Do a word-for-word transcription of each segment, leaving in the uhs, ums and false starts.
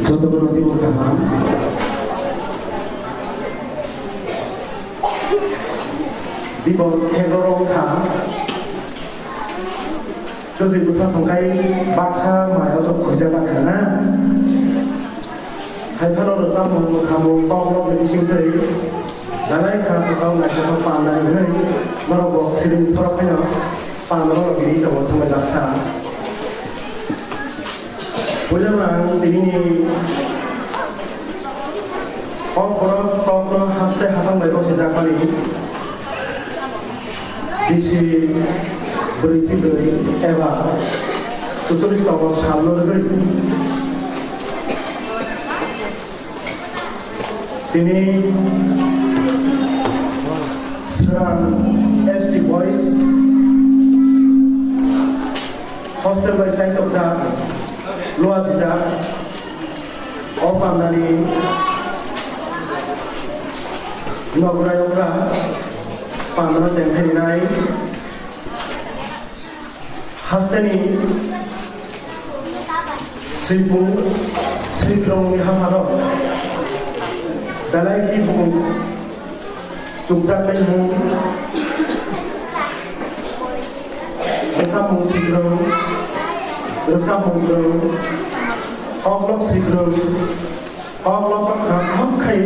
Jotono teibo kaham. Dibo khe borok wngkha. Kwthwi bwsa songkhai baksa mayo sok khuijak bakha na. Hai phano rwchapmung, mwsamung, kokrokni bisingtwi belai kha kwtal naithothok pandani hwnwi norok bo siring sorok phano pandarok rwgwi tongo swmai baksa. Puila ang tinini kok borok kokno haste hathang bai bosijakmani bisi brwichi brwi eba chucholish tongo salno rwgwi. Tini Srang S T Boys hostel bai sai tokjak, luajijak, o pandani nokra yokra pandano chengsainai. Hasteni swipung, swikrongni hapharo belai khe bukung chukjaknai mung, rwchapmung swikrong, rwchapmung kwrwng, koklop swikrong, Kok lok kha kham khai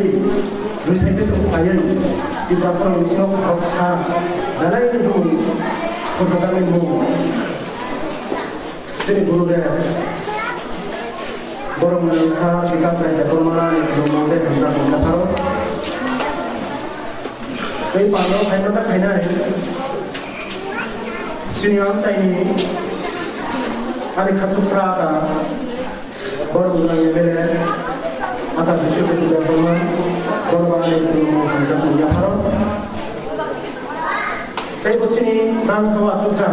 rwsai tei se khlaiwi Tiprasarokni bisingo khoroksa belai ni bumung khoroksa jaknai mung. Chini Gurudev borok mwnasa Bikas Rai Debbarma ni khulumung tei hamjakmung yapharo. Tei pandao phaima ta phainai chini amchaini ani khachuksa ta. Borok jora M L A Ata Biswajit Debbarma, borok ani khulumung hamjakmung yapharo. Tei bo chini ram sabha achukha,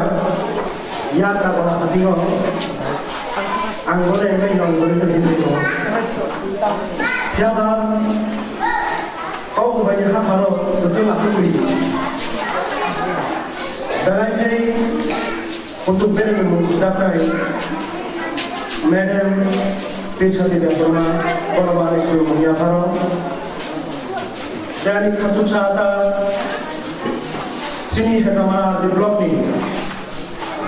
yakra bola hasingo, ang bole M L A nong bole to hinwi ko. Phiya ba, kok bai hapharo, bwswk akhukri. Belai khai, Kuchuk beremni mung kujaknai Madam Pirsati Debbarma, bono bo ani khulumung yapharo. Tei ani khachuksa ta chini Hejamara R D block ni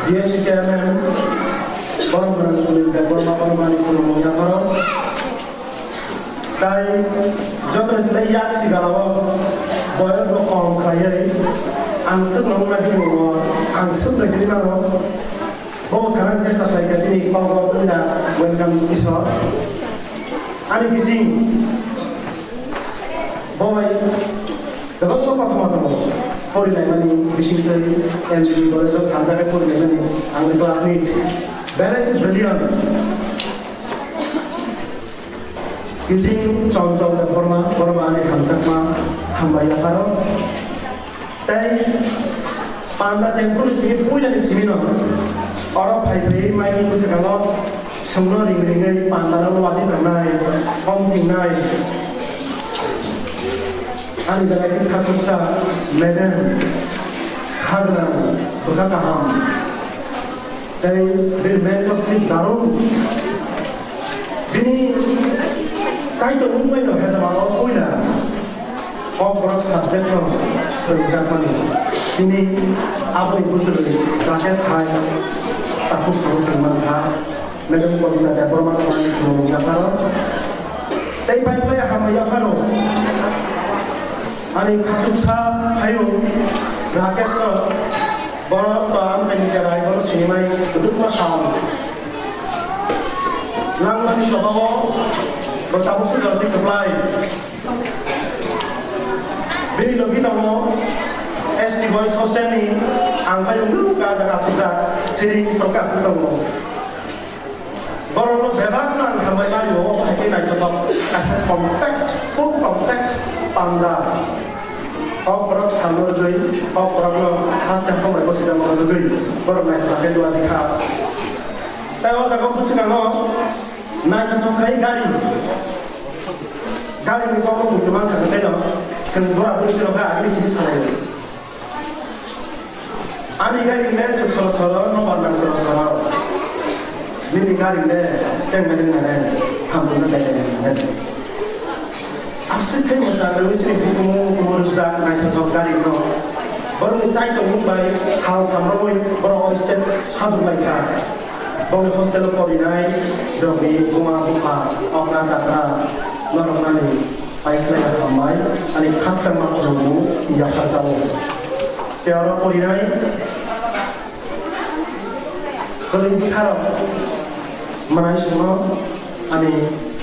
D S C chairman, bono bo ani Sunil Debbarma, bono bo ani khulumung yapharo. Tai jotoni se tai yak sigalao boyos bo kom khlaiwi ang swkno wngna bini ulo ang swkno bini mano. Bo sana chesta khlaikha bini kok o wngna welcome speech o. Ani bising bo bai kwbangma kothoma tongo. Porilaimani bisingtwi M B B college o thangjagwi porilaimani ang classmate. Belai brilliant. Kiching Chonchol Debbarma, borok ani hamjakma hambai yapharo. Tei panda chengphuru simi puilani simino oro phai phaiwi maini bwskango songno ring ringwi pandano wachi tangnai, kom tingnai. Ani belai khe khasuksa, medem, khagra, bwkha kaham. Tei bini mentorship darung. Bini chaito wngbaino hezamano puila kok borok subject no phwrwngjakmani. Tini aboni bwswrwi Rakesh hai takhuk sabo chwng mankha. Madam Pavita Debbarma no ani khulumung yapharo. Tei pai pai hambai yapharo. Ani khasuksa phaio Rakesh no. Bono to amchaini cherai, bono sinimani kwdwkma sal. Langmani sobao bo tabuk se jordi kwplai. Bini logi tongo S T Boys Hostel ni, ang phai wngkha jaga asukjak, siri sorkar asuk tongo. Borokno bebakno ang hambai laio, o hai khe naithothok kaisa compact, full compact panda. Kok borok salno rwgwi, kok borokno haste hambai bosijak rwgwi, borok naithothok khe duaji kha. Tei o jaga bwskango naithothok khai gari, garini kokno muitu mankha, tei no chwng bura bwrwi se rok khe agini simi salai. Ani gari le chuk soro soro, nobar nang soro soro. Nini gari le cheng gari nang nai. Hamjakma belai belai. Aswk khe mwchang rwui chini hukumu hukumu rwkjak naithothok gari no. Borokni chaitokmung bai sal thamrogwi borok o stage saduk lai kha. Bongni hostel o porinai rokni buma bupha okra chakra norok nani pai khlai hambai ani khakchangma khulumung yapharjago. Tei oro porinai kwlwi bwsarok mwnai songno ani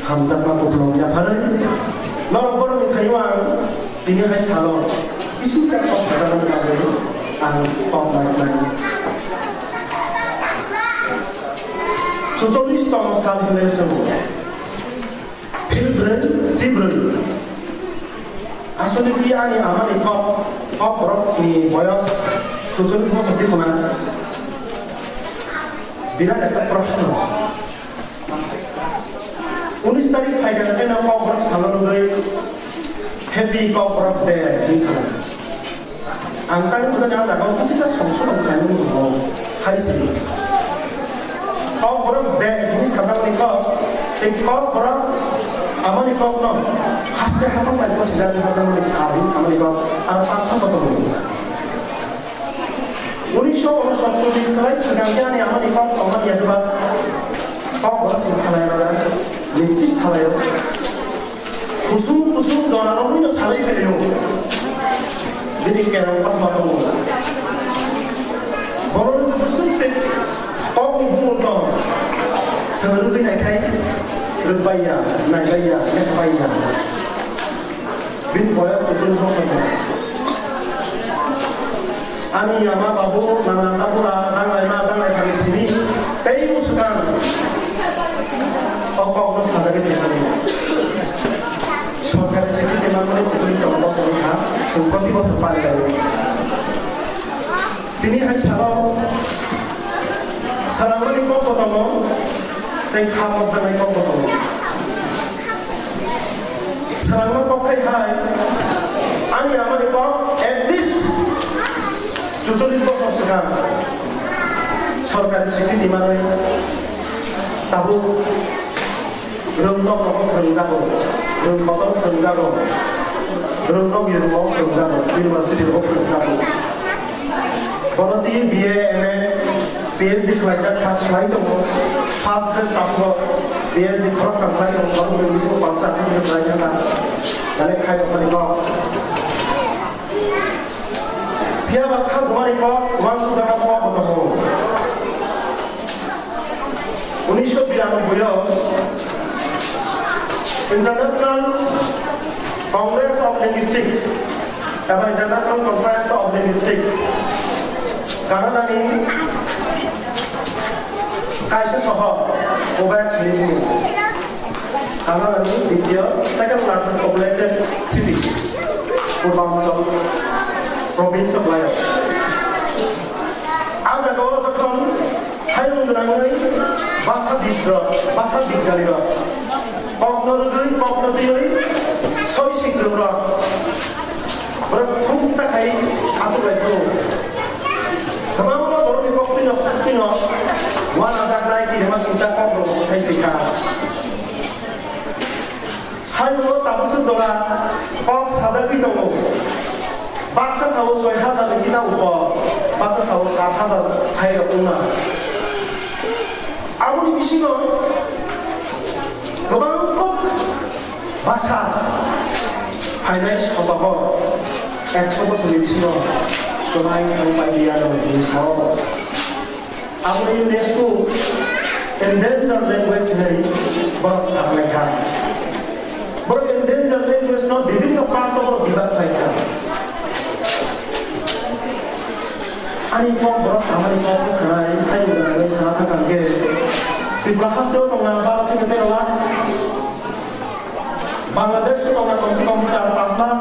hamjakma kupulung yapharwi norok borokni thani o ang tini hai salo kisingsa kok sajaknani bagwi ang kok naiknai. Sucholish tongmo sal hinwi swngo. Phil bwrwi, chi bwrwi. Aswk ki ani amani kok, kok borokni boyos sucholish bosor twi khuna. Birat ekta proshno. Unis tarik phaikha khe no kok borok salo rwgwi Happy Kok Borok Day hinwi salo. Ang tang bujani a jaga o kisisa songsono khlaimani muchungo hai se. Kok borok de hini sajakmani kok, tei kok borok amoni kokno haste hapang bai bosijak hapjakmani sal hini samani kok, aro patha kotor. Unisho unosottoni swlai swkang khe ani amoni kok tongmani yaduba kok borok se salai rwna nischit salaio. Kusung kusung jora rokno salai phaio. Bini kerong kothoma tongo. Borokni kusung se kokni bumung tong. Chwng rwgwi naikhai rwkbaiya, naibaiya, lekhbaiya. Bini boyos kuchung bosor. Ani yama babu nana tabura danglai ma danglai thani sini tei bwswkang o kokno sajagwi tongmani. Sorkari swikriti manmani kubui tongma bosor wngkha, chwng proti bosor pari laio. Tini hai salo swrangmani kokbo tongo tei kha mokjaknai kokbo tongo. Swrangma kok khai hai, ani amani kok at least chuchollish bosor swkang sorkari swikriti manwi tabuk rwng nok nogo phwrwngjago, rwng kotor phwrwngjago, rwng nok yurmo phwrwngjago, university rogo phwrwngjago. Bono twi B A, M A, P H D khlaijak kha, khlai tongo. First class tabuk P H D khoroktham khlai tongo, borok ni bisingo pangsa khe khlai kha, dale khai rok phani kok. Phiya ba kha bumani kok, uansuk jagao kok bo tongo. Unisho biranoboi o International Congress of Linguistics eba International Conference of Linguistics, Canada ni kaisa sohor Quebec hinwi buno. Canada ni ditiyo second largest populated city, Purbanchal province of Laos. A jagao jokhon Hayung gwnangwi basa bitrok, basa bignani rok kokno rwgwi, kokno twiwi soi sikrwk rok borok thumsa khai achuk lai phuru. Kwbangma borokni koktwino, koktwino uanajaknai kirima singcha kok rok bwsai twi kha. Hayungo tabuksa jora kok sajagwi tongo. Baksa sao soi hajar ni kisa upo, baksa sao sat hajar hai rok wngma. Aboni bisingo kwbang kok basa phainai sotokgo ekso bosor ni bisingo kwbang thang pai liya rok ni sao. Abo UNESCO endangered language hinwi borok sakhlai kha. Borok endangered language no bibhinno part o borok bibak khlai kha. Ani kok borok samani kok sanai, ani gwnangwi sana thang kha hwnkhe Tripura haste o tongna baro theke tero lakh. Bangladesh o tongna komse kom char panch lakh.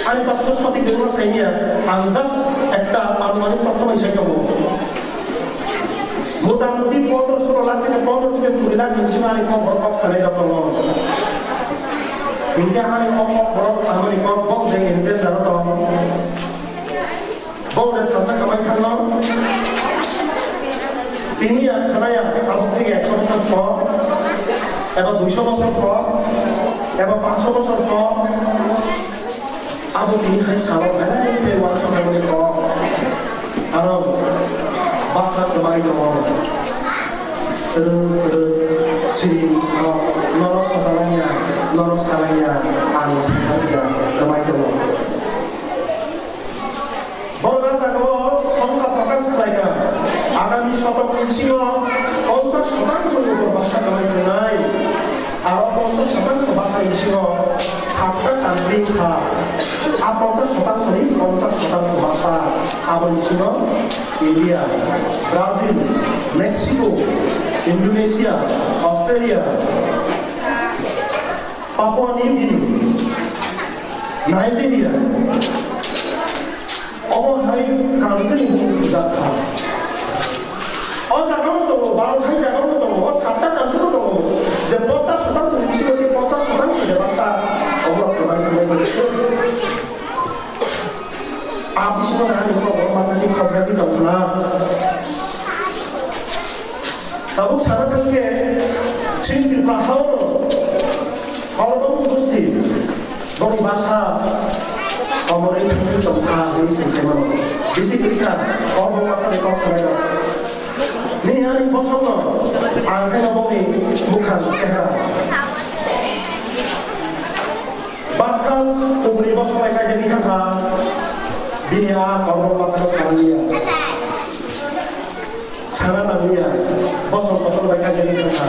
Ani totho sothik dengno saimya, ang just ekta anumanik totho bai sai tongo. Motamuti pondro solo lakh theke pondro theke kuri lakh ni bisingo ani kok borok kok sanai rok tongo. Hinkhe ani o kok borok samani kok bok de endangered o tong. Bo de sajak kwbai thangno. Tini ya khwnaya tabuk theke ekso bosor por. Eba duiso bosor kok, eba pangsho bosor kok, abo tini hai salo belai khe uansukjakmani kok. Aro basa kwmai tongo. Kwrwng kwrwng siri mosok, norok sajalangya, norok salangya, ang sajakya, kwmai tongo. Borok a jagao songkha prokash khlaikha, agami sotokni bisingo ponchash shotangsho ni borok basa kwmai tongnai. Aro ponchash shotangsho basa ni bisingo satta country wngkha. A ponchash shotangsho ni ponchash shotangsho basa aboni bisingo India, Brazil, Mexico, Indonesia, Australia, Papua New Guinea, Nigeria, omo hai country ni bumung rijak kha. O jaga no tongo, Bharat hai jaga no tongo, o satta country no tongo, je ponchash shotangsho ni bisingo tei ponchash shotangsho je basa, obo rok kwmai tongnai. A bisingo rani borok masa ni khobjagwi tongkha na. Tabuk sana thangkhe chini Tripura hao no Korborok Gusti boni basa komorwi thangwi tongkha hwnwi se saimano. Bisi kwrwikha Korborok basa ni kok sanai rok. Nini ani bosongno ang haino boni bukhang chehra. Baksa kubuni bosong bai kaijagwi thangkha, bini a Korborok bwsano sanaliya. Sana nangliya, bosong kotor bai kaijagwi thangkha.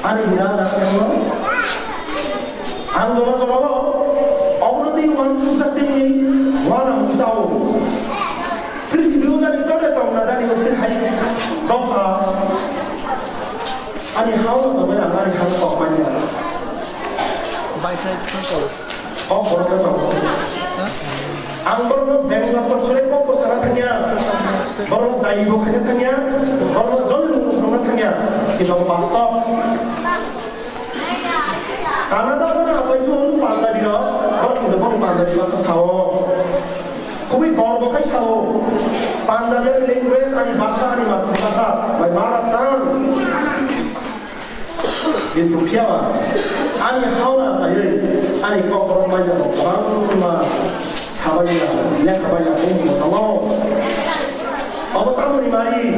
Ani bini a jaga tangno, ang jora jorao obono tei uansukjak tei uanamung sao. Prithibi o jani tole tong na jani o tei hai dopha. Ani hao no tongwi ang ani hao kok manya. Bai sai tong ko. Kok borok no tongo. Ang borok no beng doktor sore kok bo sana thangya. Borok no dai bo khaina thangya. Borok no joni mung thangna thangya. Kintu bastob. Canada o na asai thun Punjabi rok. Borok kintu bono Punjabi basa sao. Khubui gorbo khai sao. Punjabi ani language, ani bhasha, ani matribhasha, my mother tongue. Kintu phiya ba, ani hauna chaywi, ani kok borok manya rok kwbangma sabai ya, lekha bai ya, bumung bo tongo. Obo tamoni mari?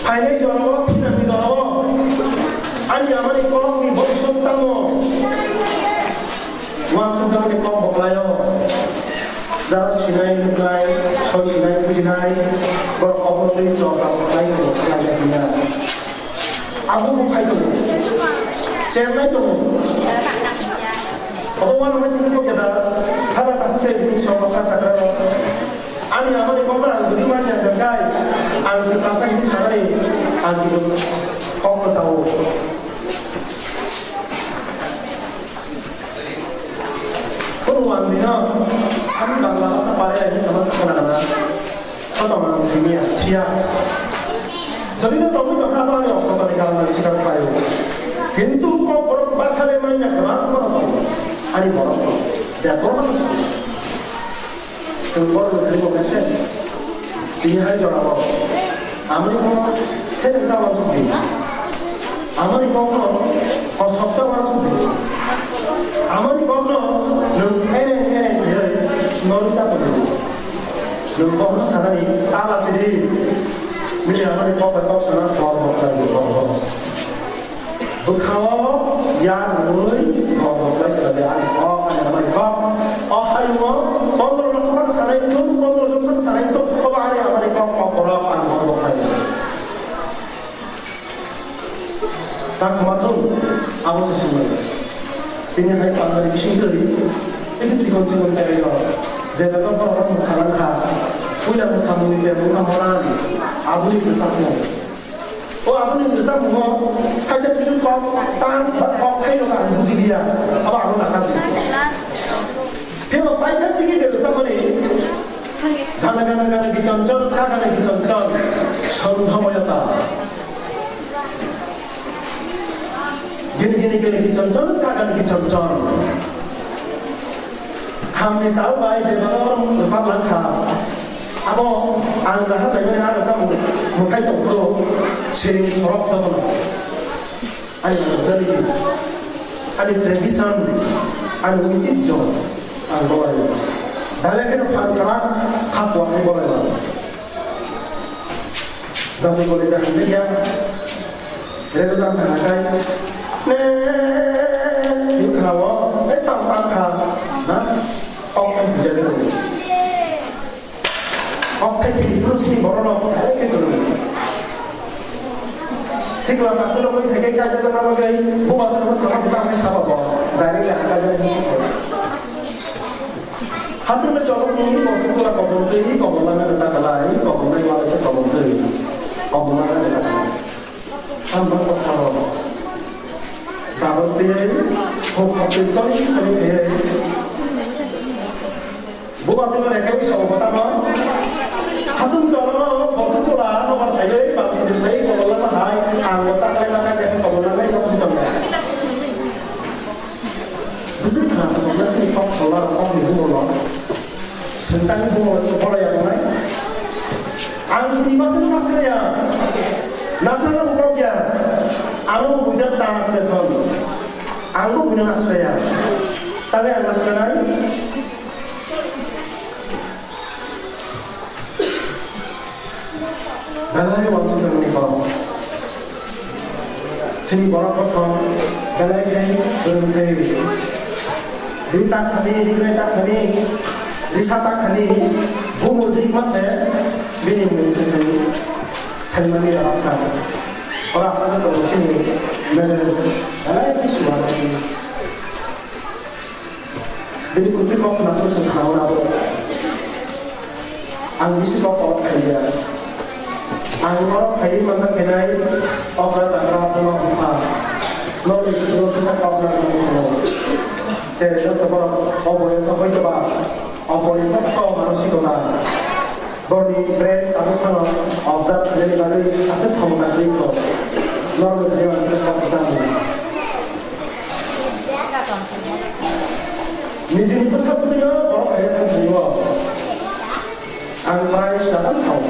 Phainai jorao, thinani jorao, ani amani kokni bhobishyot tamo? Uansukjakmani kok bo khlaio. Jara sinai, nuknai, soi sinai, bujinai, borok obo twi chorcha bo khlai, khlai ya. Abo bo khai tongo. Chengnai tongo. Obo uanama simi kok ya da. Sara takhuk tei bini chorcha sakra. Ani amani kokno ang guri manya hwnkhe, ang twi masa hini sanani ang twi kok kwchao. Kunu ang dino, ani Bangla basa pare ai sama khana kana. Koto ang sini ya, siya. Jodi no tongwi tongkha, abo ani okto ni kalam sikar khlaio. Kintu kok borok basa le manya kwbang kono tongo. Ani borok tongo. Ya, borok tongo. Chwng borok ni thani bo khe se. Tini hai jora bo. Amoni kokno seleng ta uansuk di. Amoni kokno kosok ta uansuk di. Amoni kokno nwng ereng ereng khe nori ta tong di. Nwng kokno sanani ta lachi di. Bini amoni kok bai kok sana kok bo khlai di kok bo. Bwkhao ya rwui kok bo khlai sila de ani kok, ani amani kok. O hayungo pondro no khobor sanai thung, pondro jokhan sanai thung, obo ani amani kok, kok borok ang kok bo khlai. Ta khama thung, abo se swngnai. Tini hai pandari bising twi, tei chikon chikon chai rok. Jeba kok borok no salang kha. Puila no samung ni je bwkha moran, aboni bwsakno. O aboni rwchapmungo kaisa kisu kok tang ba kok thaino ang buji liya, abo ang nakha di. Phiya ba paithak tigi je rwchapmani gana gana gana gichonchon, ka gana gichonchon, sandhamayata. Gini gini gini gichonchon, ka gana gichonchon. Khamni tao bai je bana rwchap lang kha. Abo ang naha taimani ang rwchapmung mwsai tong phuru. Siring sorok jotono. Ani manjari, ani tradition, ani oitijjo, ang bolai. Dalai khe phang kara, khap wa khe bolai. Jani bolai jani ya. Redo dam thang kai. Ne, ni khrawo, ne tam tam kha. Na, ok tam bijai de. Okthaipini phuru sini borok no hai khe kwrwng. Sikla sasu rok bai thai khe kaisa jana bagwi bubacha no sama sita hai saba bo. Direct le haka jana hinsa sai. Hatung le cholo ni ko tu la kobon twi ni kobon la na ta kala ni kobon nai wala se kobon twi. Kobon la na ta kala. Ang ba ko sabo. Kobon twi ko ko twi choli choli khe. Bubacha no reke wi sabo botamo. Hatung cholo no bothok tola no bar thaiwi bang thaiwi kobola no hai ang bo taklai ma kai jakhe kobola nai no khitong ya. Bwswk khna tongma sini kok thola rok kok ni bumo no. Sentang bumo no boro ya tongnai. Ang ni masa no nasra ya. Nasra no kok ya. Ang bo buja ta nasra thon. Ang bo buja nasra ya. Tabe ang nasra nai. Belai wansukjakmani kok. Chini borok kosom belai khe kwrwng se. Ri tak thani, ri bai tak thani, ri sa tak thani, bumo dik ma se bini mung se se saimani rok sa. Ora sa to chini medal belai khe suwa. Bini kwtwi kok khna phuru chwng khnaui abo. Ang bisi kok kok phaiya. Ang norok phaiwi manna khenai okra chakra buma bupha. Norok ni bwswk kok khna phuru chwng. Je joto borok o boyoso hoi toba, o boyoso kok mano sikona. Borokni brain tabuk phano observe khlaina bagwi aswk khomota kwrwi kho. Norokni thani ang khe kok kwchangni. Nijini bwsa bwtwino borok khaina thang thangwi o. Ang prai swnam sao.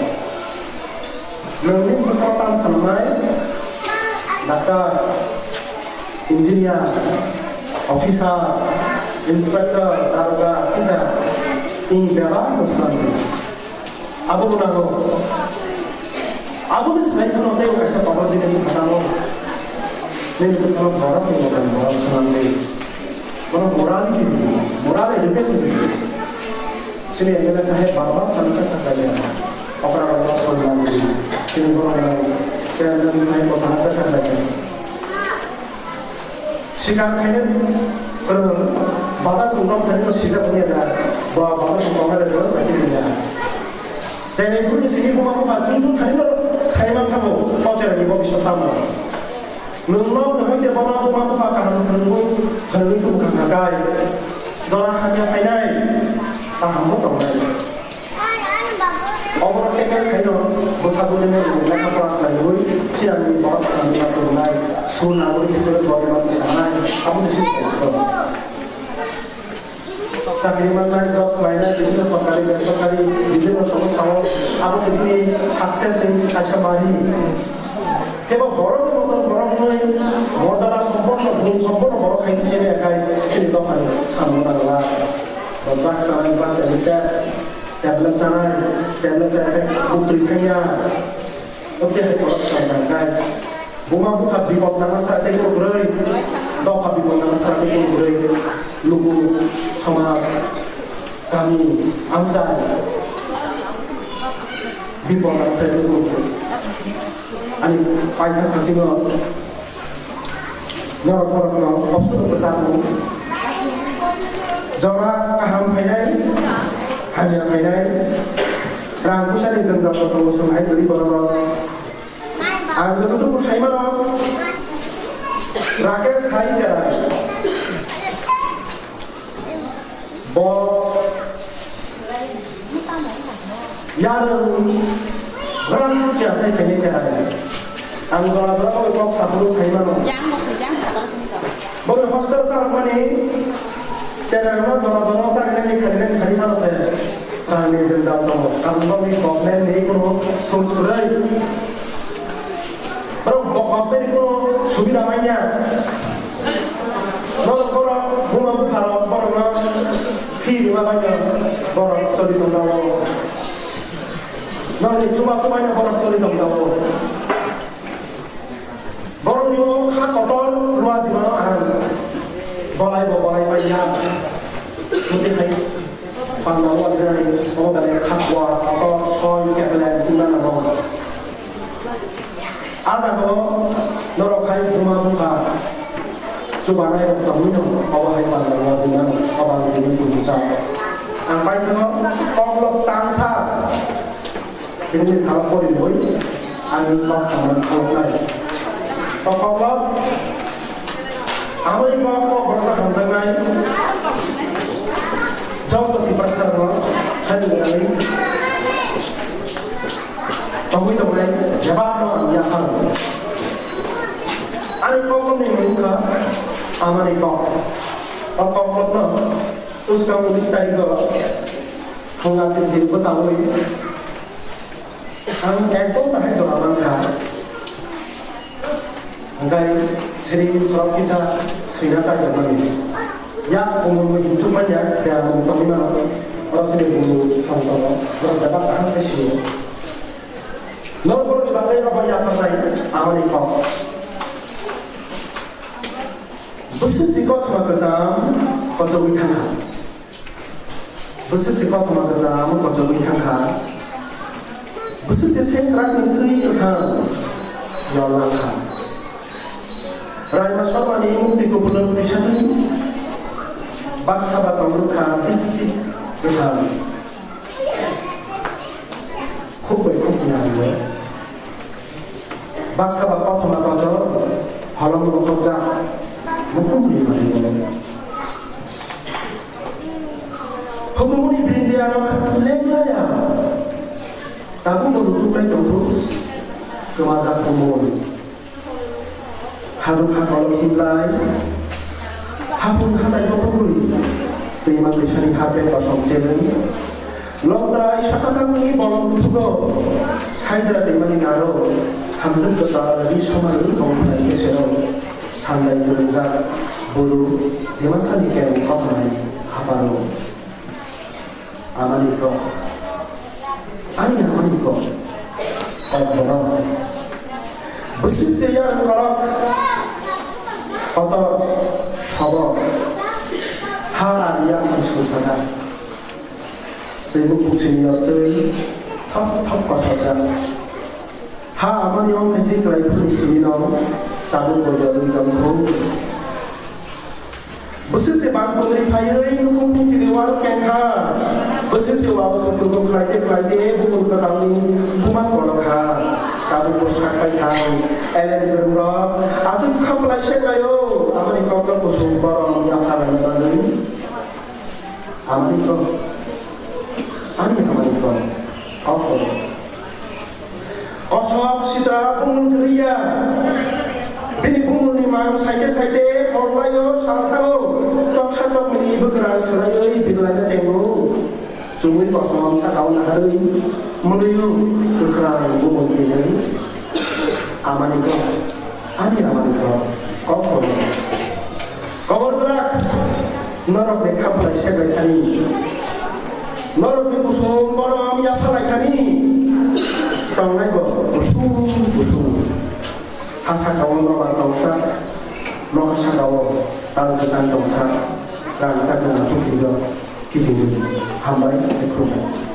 Nwngni bwsao tang swnamnai doctor, engineer, officer, inspector, daroga, teacher, tini bebak bwskango. Abo bo nango. Abo ni swlai phano tei kaisa kotor jinis phatango. Nini bwskango borok ni motom borok swnamdi. Bono moral ni moral education di. Chini M L A saheb bar bar sana chakha khlaiya. Okra rok swnamdi. Chini bono chairman saheb bo sana chakha khlaiya. Sikang khaina kwrwng, bada tongtong thani no sijak wngya da, ba bada tongtong thani no thani ya. Chini phuru sini buma buma tongtong thani no sai man thabo, pau chera ni bo bisok tamo. Nwng no nwng te bono buma buma kaham thangwi, thangwi tong kha kha kai. Jora hamya khainai, kaham bo tongnai. Obono tackle khaino bwsa bwrwino nwng lekha pora khlaiwi phiyangni borok samung ma tubunai, sur nagori hisabe borok ma sanai, abo se sini tongkha. Chakri mannai, job khlainai, bibhinno sorkari, besorkari, bibhinno songstha o abo bini success ni kaisa mari. Kebo borokni moton borok wnwi morjada somponno, gun somponno borok khaini se maya khai chini dophani samung tangla. Drugs chanai, drugs addicted, tablet chanai, tablet chaya khe buktwi thangya. Ote hai borok swrang tangkhai. Buma bupha bipod nangma sara tei kunu bwrwi, dopha bipod nangma sara tei kunu bwrwi, luku, somaj, kami, amchai. Bipod nangma sara tei kunu bwrwi. Ani paithak hasingo norok borokno opsono kwchangmung. Jora kaham phainai, hamya phainai, rang pusani jwngjal tongo chwng hai kwrwi bororok. Ang jototoku saimano, Rakesh hai cherai. Bo yarwng grang kya chai khainai cherai. Ang jora jora bo kok saphuru saimano. Bo hostel charwkmani cherai no jora jora charinani khainai khainai mano se. Rangni jwngjal tongo. Ang bokni government ni kuno source kwrwi. Nokni chuba chubaino borok choli tongjago. Borokni o kha kotor luajingo ang bolai bo bolai manya. Mudi hai panda luajinani omo belai kha kua kotor soi kebele tungna nango. A jaga o norok hai buma bupha chubanai rok tongwi no, obo hai panda luajinani obo ang tini bujicha. Ang paithago koklop tangsa. Tini salo poriwi ang kok samani kholopnai. O koklop amoni kok kok borokno hamjaknai. Joto Tiprasa rokno hai wngwi tongwi tongnai bebakno ang yaphar. Ani koklopni mung wngkha amoni kok. O koklopno uskang unis tarikgo thangna thinsi bwchaui ang ekdom bahai jora mankha. Hwnkhe siring sorok kisa swina chajak mani. Yak bumung bai hinchuk manya, ya bumung tongwi mano. Oro sini bumung song tongo. Borok bebak kaham khe sio. Norok borokni bagwi abo yapharnai amoni kok. Bwswk si kothoma kwcham kochogwi thangkha. Bwswk se kothoma kwcham kochogwi thangkha. Bwswk se sengkrakni thwi kwthang yol langkha. Raima Sharmani mukti kupulung twisatwi baksa ba tongrwkha tik tik kwthang. Khuk bai khuk ni hamle. Baksa ba kothoma kochor holong bo kokjak bukhuk ni mani bolo. Hukumuni bindi arok lenglaya. Tabuk bo nukhuk nai tongthuk kwmajak kumul. Haduk ha kolok himlai. Hapung hatai bo kubui. Twima twisani ha bek kosom cheleng. Longtrai sakatangni bolong buthugo, Saidra twimani naro, hamjwk kwtal ri somani tongthai kesero, sandai kwrwngjak, buru, Dimasani keng kothonai, haparo. Amani kok, ani amani kok, kok borok. Bwswk se yang borok, kotor, sobo, ha yang bwswk sajak. Tei bukhuk simi o twi thok thok kosorjak. Ha amoni ongthai twi kwlai phuru simi no tabuk bo yogwi tong kho. Bwswk se bang bwdri phaiwi nukhung phungchini uaro kengkha. Bwswk se uaro sukrubuk khlai tei khlai tei bukur kwtalni buma kolokha. Tabuk bo sak pai thang. Elem kwrwng rok achuk kha phlai se khlaio. Amoni kok no kusung borom yapharani bagwi. Amani kok. Ani amani kok. Kok kok. Kosok sitra bumul kwrwiya. Bini bumulni mang saite saite horlaio salthao. Toksa tokmini bwkrang swlaiwi birlaina chengo. Chumui kosom sakao naharwi mwnwio kwkrang bumul kwrwi. Amani kok. Ani amani kok. Kok kok. Kobor bwrak, norokni khaplai seklai thani, norokni kusum borom yaphalai thani, tongnai bo kusum kusum. Ha sakao nobar tongsa, nokha sakao tal kwchang tongsa, rang chakna tukhirok kiphilwi hambai tei khulumbai.